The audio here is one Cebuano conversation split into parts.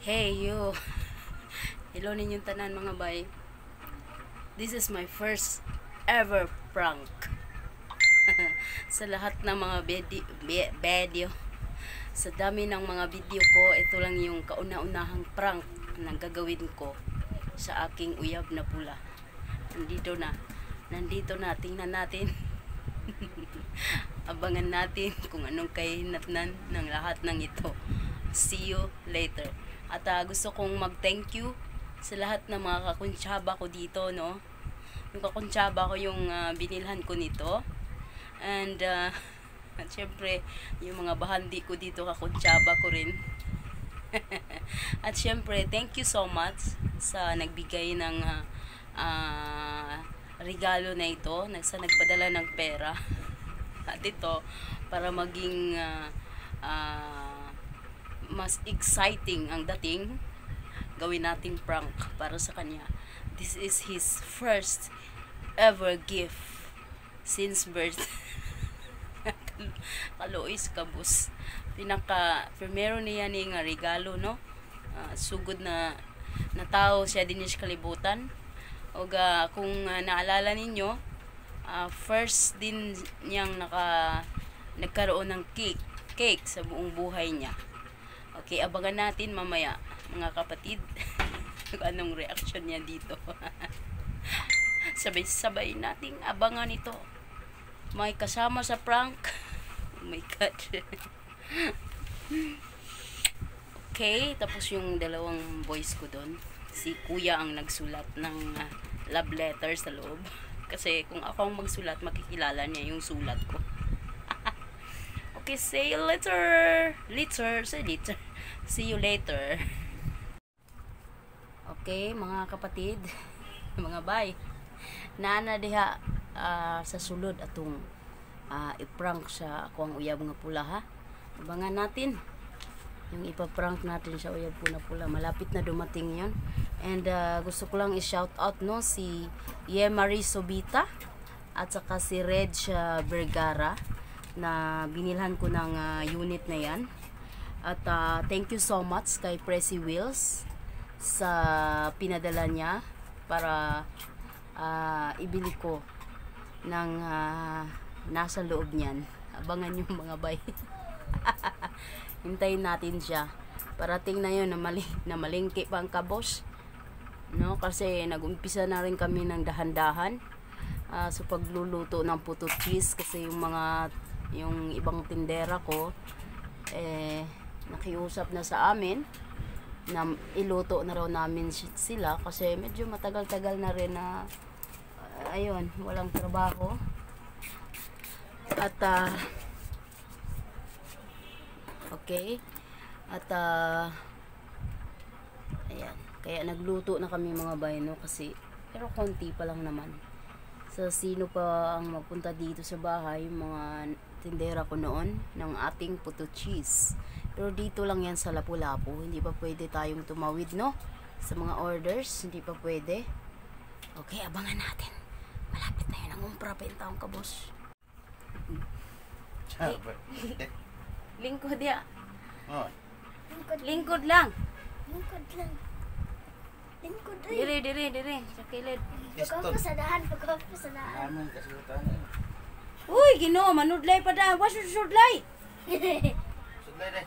Hey you. Hello ninyong tanan, mga bay. This is my first ever prank. Sa lahat ng mga video, sa dami ng mga video ko, ito lang yung kauna-unahang prank na gagawin ko sa aking uyab na pula. Nandito na. Nandito na. Tingnan natin. Abangan natin kung anong kahinatnan ng lahat ng ito. See you later. At gusto kong mag-thank you sa lahat ng mga kakuntsaba ko dito, no? Yung kakuntsaba ko, yung binilhan ko nito. And, at syempre, yung mga bahandi ko dito, kakuntsaba ko rin. At syempre, thank you so much sa nagbigay ng regalo na ito, sa nagpadala ng pera. At ito, para maging mas exciting ang dating, gawin nating prank para sa kanya. This is his first ever gift since birth. Kaluoy sa kabus. Pinaka primero niya ni nga regalo, no? Sugod na natao siya din sa kalibutan. Og kung naalala ninyo, first din niyang nagkaroon ng cake cake sa buong buhay niya. Okay, abangan natin mamaya, mga kapatid, kung anong reaction niya dito. Sabay-sabay nating abangan ito. May kasama sa prank. Oh my God. Okay, tapos yung dalawang boys ko doon. Si kuya ang nagsulat ng love letter sa loob. Kasi kung ako ang magsulat, makikilala niya yung sulat ko. Okay, see you later. Later, say later. See you later. Okay, mga kapatid, mga bay. Naana diha sa sulod atong i-prank sa ako ang uyab nga pula, ha. Abangan natin yung ipaprank natin sa uyab ko na pula. Malapit na dumating yon. And gusto ko lang i-shout out, no, si Ye Marie Sobita at saka si Reg Vergara na binilhan ko ng unit na yan. At thank you so much kay Pressy Wheels sa pinadala niya para ibili ko ng nasa loob niyan. Abangan yung mga bay. Hintayin natin siya. Parating na yun na malingki pa ang kabos. No, kasi nag-umpisa na rin kami ng dahan-dahan sa pagluluto ng puto cheese kasi yung ibang tindera ko eh nakiusap na sa amin na iluto na raw namin sila kasi medyo matagal-tagal na rin na ayun, walang trabaho. At okay. At ayan, kaya nagluto na kami, mga bay, no, kasi pero konti pa lang naman. Sa sino pa ang magpunta dito sa bahay, yung mga tindera ko noon ng ating puto cheese. Pero dito lang yan sa Lapu-Lapu, hindi pa pwede tayong tumawid, no? Sa mga orders, hindi pa pwede. Okay, abangan natin. Malapit na yun ang umpra pa yung taong kabos. Lingkod ya. Oh, Lingkod, Lingkod lang. Lingkod lang. Lingkod ay. Dire, dire, dire. Sa kilid. Pagkaw sa daan, pagkaw sa daan. Naman kasutan eh. Uy, Ginoo, manudlay pa daan. Wa sudlay. Sudlay deh.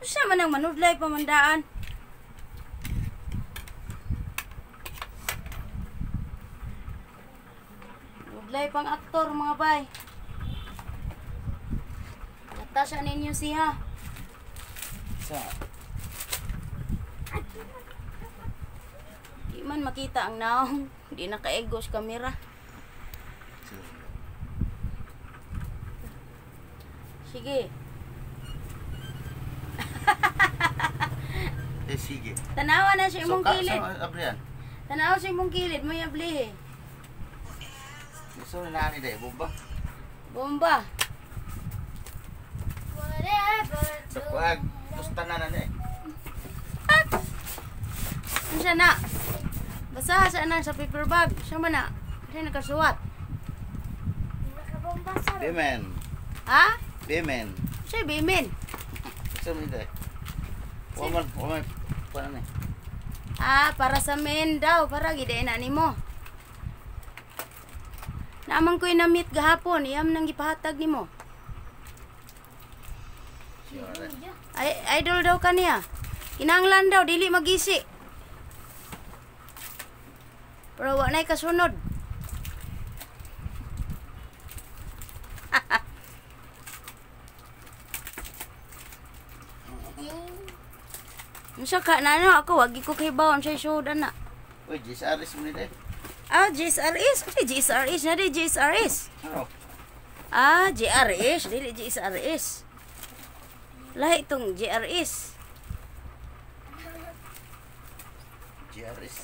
Usa man ang manudlay pa man daan. Manudlay pang aktor, mga bay. Natasha ninyo siya. Sa Di man makita ang naong. Di nakaegos kamera. Sige. Eh sige. Tanawa na siya imong Suka, kilid. sa abrian. Tanawa sa imong kilid, may ablihe. Gusto na ni deh, bomba. Bomba. Whatever. Sa kuag, gusto na na ni. Unsa na? Basta sa na sa paper bag. Siya man na. Siya nakasuwat. Nakabomba sa Bimen. Ha? Bimen. Siya bimin. Gusto ni deh. Waman, waman. Kuan na ni. Ah, para sa men daw, para gidain na nimo. Naamang ko'y na-meet gahapon, iyam nang gipahatag nimo. Ay, idol daw kaniya. Kinahanglan daw dili magisi. Pero wa na'y kasunod. Unsa ka na ano ako wag ko kay bawon sa sud ana. Uy, GSRS mo ni day. Ah, GSRS. Ay, GSRS na di GSRS. Ano? Ah, GRS, dili GSRS. Lahi itong GRS. GRS.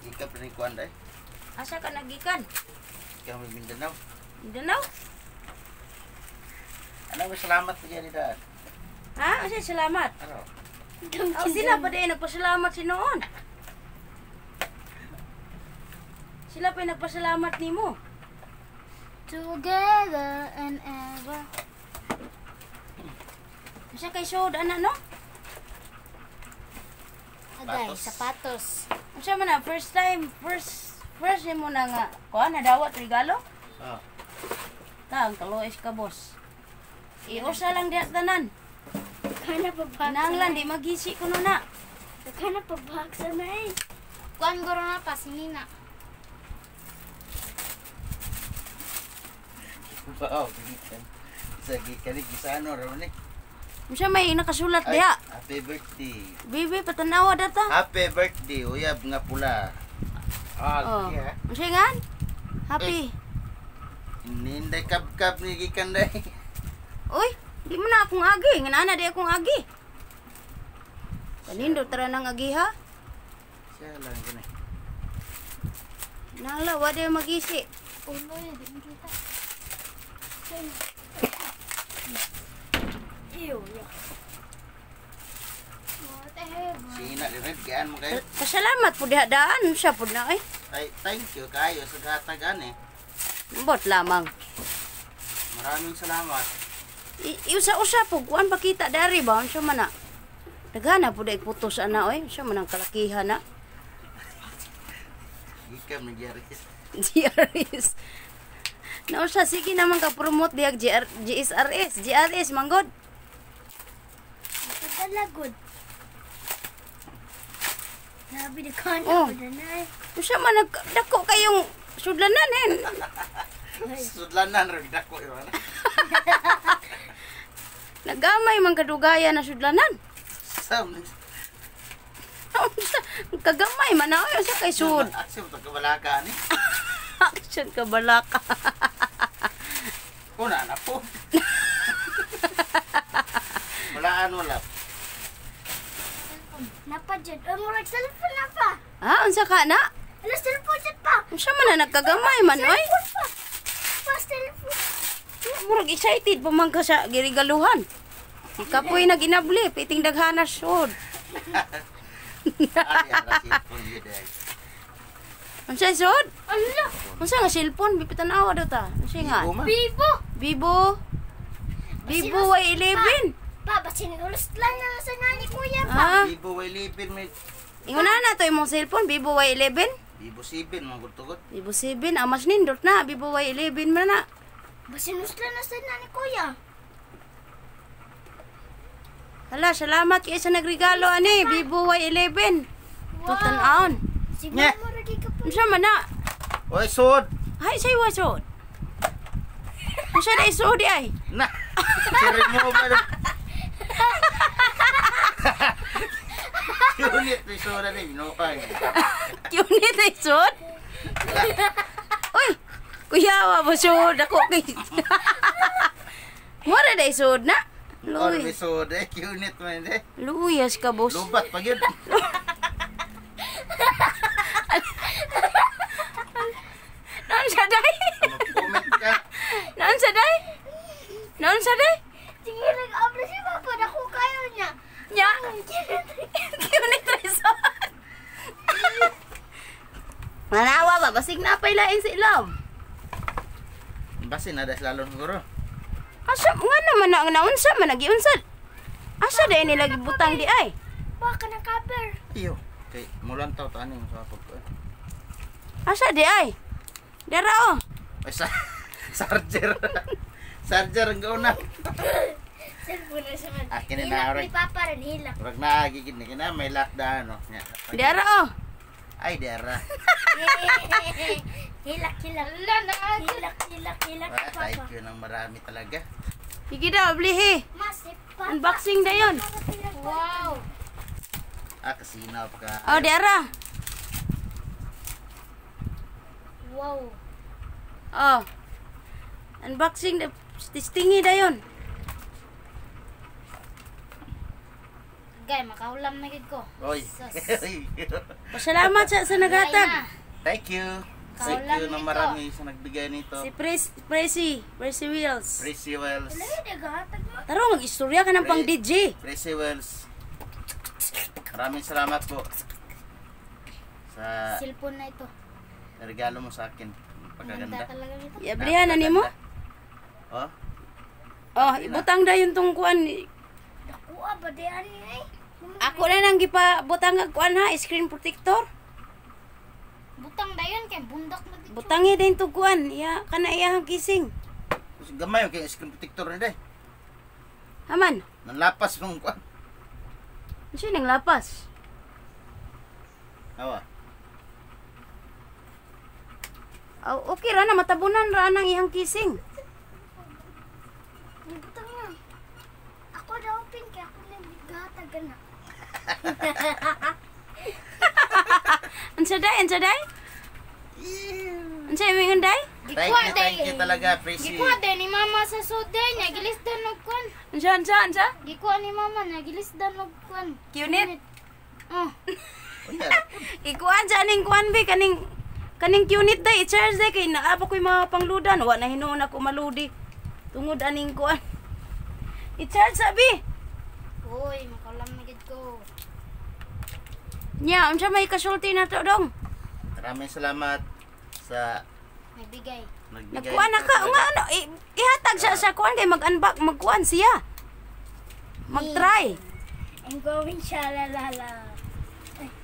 Ika pa ni kuan day. Asa ka nagikan? Ika may Mindanao. Mindanao? Ano ba salamat pa dyan daan? Ha? Asa salamat? Ano? Oh, sila pa din nagpasalamat si noon. Sila pa nagpasalamat nimo. Together and ever. Asa kay sud ana no? Agay, Sapatos. sapatos. Unsa man na first time, first first nimo na nga kuan nadawat regalo? Oh. Ta, ang kaluoy ka boss. Iusa lang diha tanan. Kana pagbaksa. Kinahanglan di magisi kuno na. Kana pagbaksa na eh. Kuan guro na pa sinina. Wow, gikan. Sa gikan ni gisano ra ni. Unsa may nakasulat Ay, diha? happy birthday. Bibi patanawa data. Happy birthday, uyab nga pula. Ah, Oh. sige ha. Unsa ngan? Happy. Ninday kab-kab ni gikan day. Uy, di mo na akong agi. Nga na di akong agi. Kanindo tara nang agi ha. Siya lang gani. Nala, wa di magisi. Ulo eh, di mo kita. Ew, yeah. Whatever. Sina di red gaan mo kayo. Pasalamat po diha daan. Unsa po na ay. Ay, thank you kayo sa gatagan eh. Bot lamang. Maraming salamat. Iusa-usa po kuan pakita dari ba unsa man na. Dagana po dai putos ana oy. Unsa man ang kalakihan na. Gikan ni GRS. GRS. Nausa sige naman ka promote diha GR, GSRS, GRS manggod. Napadalagod. Grabe na kana Oh. oh. na eh. Unsa man nag dako kayong sudlanan eh. Sudlanan ra dako yun. Nagamay man kadugaya na sudlanan. Sam. Unsa kagamay man na oy unsa kay sud. Action to kabalaka ni. Action ka balaka. Una na po. Walaan wala. Napadyan. Oh, murag cellphone na pa. Ha unsa ka na? Ala, cellphone dyan pa. Unsa man na nagkagamay man oy? Cellphone pa. Pa, cellphone. Murag excited pa man ka sa girigaluhan. Kapoy naginabli, piting daghana sud. Ari ara cellphone yun eh. Unsa sud? Ala, Unsa nga cellphone bipitan awa daw ta? Unsa nga? Ibo man. Vivo. Vivo. Vivo Y11. Pa, basin ulos lang na sa nani kuya pa. Ah, Vivo Y11 may ingon na na to imong cellphone Vivo Y11. Vivo 7 mga gutugot. Vivo 7 amas nindot na Vivo Y11 man na. Basin ulos lang na sa nani kuya. Hala, salamat kay sa nagregalo ani Vivo Y11. Tutan-aon. Siguro Nye. mo ragi ka pa. Unsa man na? Oy, sud. Hay say wa sud. Unsa na isud di ay? Na. Siri mo ba? Unit ni sud ni binukay. Unit ay sud. Uy, kuya wa mo sud ako kay. Mura na isud na. Or Luy. may sud eh, unit man eh. Luyas ka boss. Lubat pa gyud. Naon sa day? Comment ka. Naon sa day? Naon sa day? Sige, nag-abla si Papa. Naku kayo niya. Nya. Unit resort. Manawa ba basig na pay lain sa ilom. Basin na das lalon siguro. Asa nga naman na naunsa man nagiunsa. Asa day nila gibutang di ay? Baka na cover. Iyo. Kay mulantaw ta aning sa pagkuan. Asa di ay? Dara oh. Ay sa charger. Charger ang gauna. Cellphone na sa man. Akin na Hilak na ni Papa rin, hilak. Murag na gigid ni kina may lockdown no. Nya. Dara oh. Ay dara. Hilak, hilak. Ala na. Hilak, hilak, hilak Ah, ni Papa. thank you ng marami talaga. Sige daw, blihi. Mas, si Papa. Unboxing na yun. Wow. Ah, kasino pa ka. Oh, dara. Wow. Oh. Unboxing na testingi dayon. Gay, makaulam na gid ko. Oy. Sus. Pasalamat sa naghatag. Lain na. Thank you. Thank Kaulam you ng nito. marami sa nagbigay nito. Si Presi, Presi Wheels. Prissy Wells. Wala, naghatag mo. Taro mag-istorya ka ng pang DJ. Prissy Wells. Maraming salamat po sa Cellphone na ito. regalo mo sa akin. Ang ganda Pagkaganda. talaga nito. Iablihan na nimo? Oh, Oh, ibutang dayon tong kuan. Nakuha ba di ani eh? Ako na nang gipabutang ang kuan ha, screen protector. Butang dayon kay bundak na gid. Butangi din tong kuan. Iya kana iyang kising. gamay kay screen protector ni day. Haman, Nanlapas mong kuan. unsa nang lapas? Awa. Oh, okay ra na matabunan ra nang iyang kising. Butang na. Ako daw pin kaya ako naghatag na. Unsa day? Unsa day? Unsa imong day? Thank you, thank you talaga, Prissy. Gikuha din ni mama sa sude niya gilisdan og kwan. Unsa unsa unsa? Gikuha ni mama niya gilisdan og kwan. Unit. Oh, Unya, Ikuan sa aning kuan be kaning kaning unit day i-charge day kay naa pa ko'y mga pangludan wa na hinuon ako maludi tungod aning kuan. I-charge sabi. Uy, makaulam na gid ko. Nya, unsa may kasulti na to dong? maraming salamat sa Nagbigay. nagbigay. Nagkuan na ka nga ano ihatag siya sa kuan kay mag-unbox magkuan siya. Mag-try. I'm going shalalala.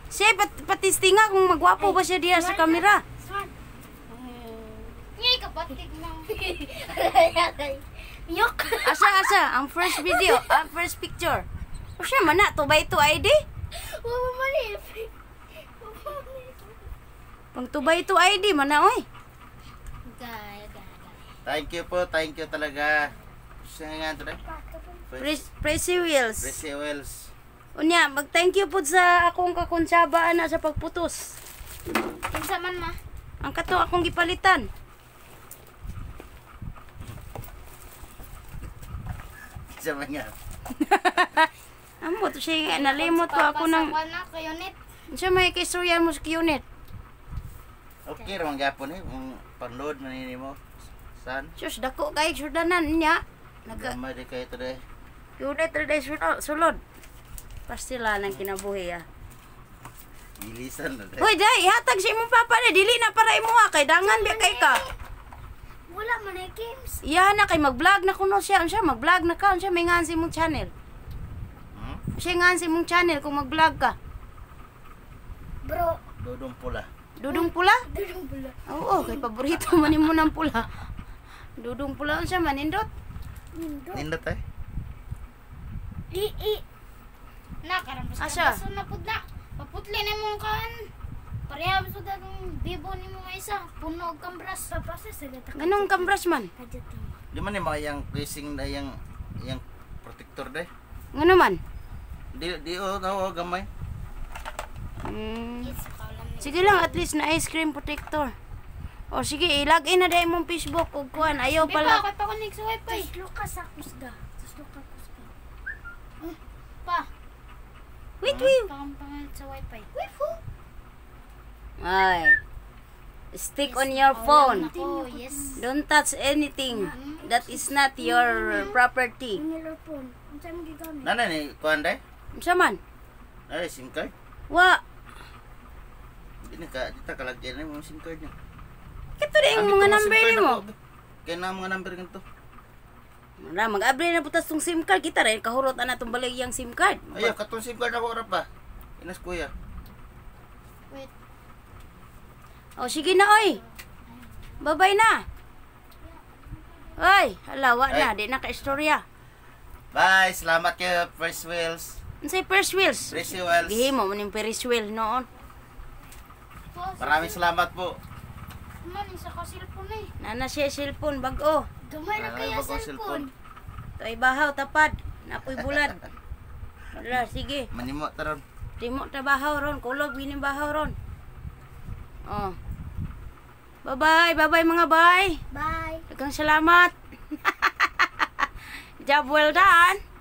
Siya patistinga kung magwapo ba siya diya sa kamera. Smart. Ngay kapatig mo. Yok. Asa asa ang first video, ang first picture. O siya man na 2 by 2 ID. Wala mali. Pang 2 by 2 ID man na oy. Gay, gay, gay. Thank you po, thank you talaga. Siya nga to day. Pressy Wheels. Prissy Wells. Unya, mag-thank you pud sa akong kakonsyaba ana sa pagputos. Kinsa man ma? Ang kato akong gipalitan. Sa mga Amo to siya nga nalimot ko Papa ako sa ng kwan na kayo net. Unsa may kaistorya mo sa unit? Okay ra man gyapon eh, kung pang-load man nini mo. San? Sus dako kay sudanan niya. Naga Gamay di kayo today. unit ra day sulod. Sulod. Pastila ng kinabuhi ah. Gilisan na day. Hoy day, ihatag sa imong papa na dili na para imo ha kay dangan biya kay ka. Wala man ay games. Iya na kay mag-vlog na kuno siya, unsa mag-vlog na ka, unsa may ngan sa imong channel. Hmm? Unsa ngan sa imong channel kung mag-vlog ka? Bro, Dodong pula. Dudong pula? dudong bula. Oo, kay paborito man nimo ng pula. Dudong pula unsa man nindot? Nindo. Nindot eh. I i. Na karon pas Asa? kabaso na pud na. Paputli na imong kan. Pareha sa datong bibo nimo nga isa, puno og kambras. Papa sa sagata. Ganong kambras man. Kadyo Di man ni mga yang casing na yang yang protector day. Ngano man? Di di oh, oh gamay. Yes, makaulam na. Sige lang, at least na ice cream protector. O sige, i-log in na dahil mong Facebook og kuan. Ayaw Bi pa, pala. kay pa connect sa wifi. Tuslo ka sa kusga. Tuslo ka kusga. Pa, Wait, wait. pangampangal sa wifi. Ay. Stick on your phone. Ako, yes. Don't touch anything that is not your property. Ang phone. Unsa man gigamit? Nana ni kuan day. Unsa man? Nana SIM card. Wa. Di na ka di ta kalagyan ni mga SIM card niya. Kito din Ah, mga dito, number SIM card nimo. ako. Kaya na mga number ganito. Wala, mag-abri na butas tong SIM card. Kita rin, kahurot ana tong balik yang SIM card. Ayo, katong SIM card ako ra pa. Inas kuya. Wait. O, sige na, oy. Babay na. Oy, hala, wa na. Ay. Di na ka-istorya. Bye, salamat kayo, First Wheels. Unsay first wheels? First Wheels. Gihimo mo ning Ferris wheel noon. Maraming salamat po. Man, isa ka cellphone eh. Nana siya cellphone bag-o. Gamay ra Ay, kaya bagong cellphone. Ito ay bahaw tapad. Napoy bulad. Wala, sige. Manimo taron. Timo trabaho ron, kulob gini bahaw ron. Oh. Bye-bye, bye-bye mga bay. Bye. Daghang salamat. Job well done.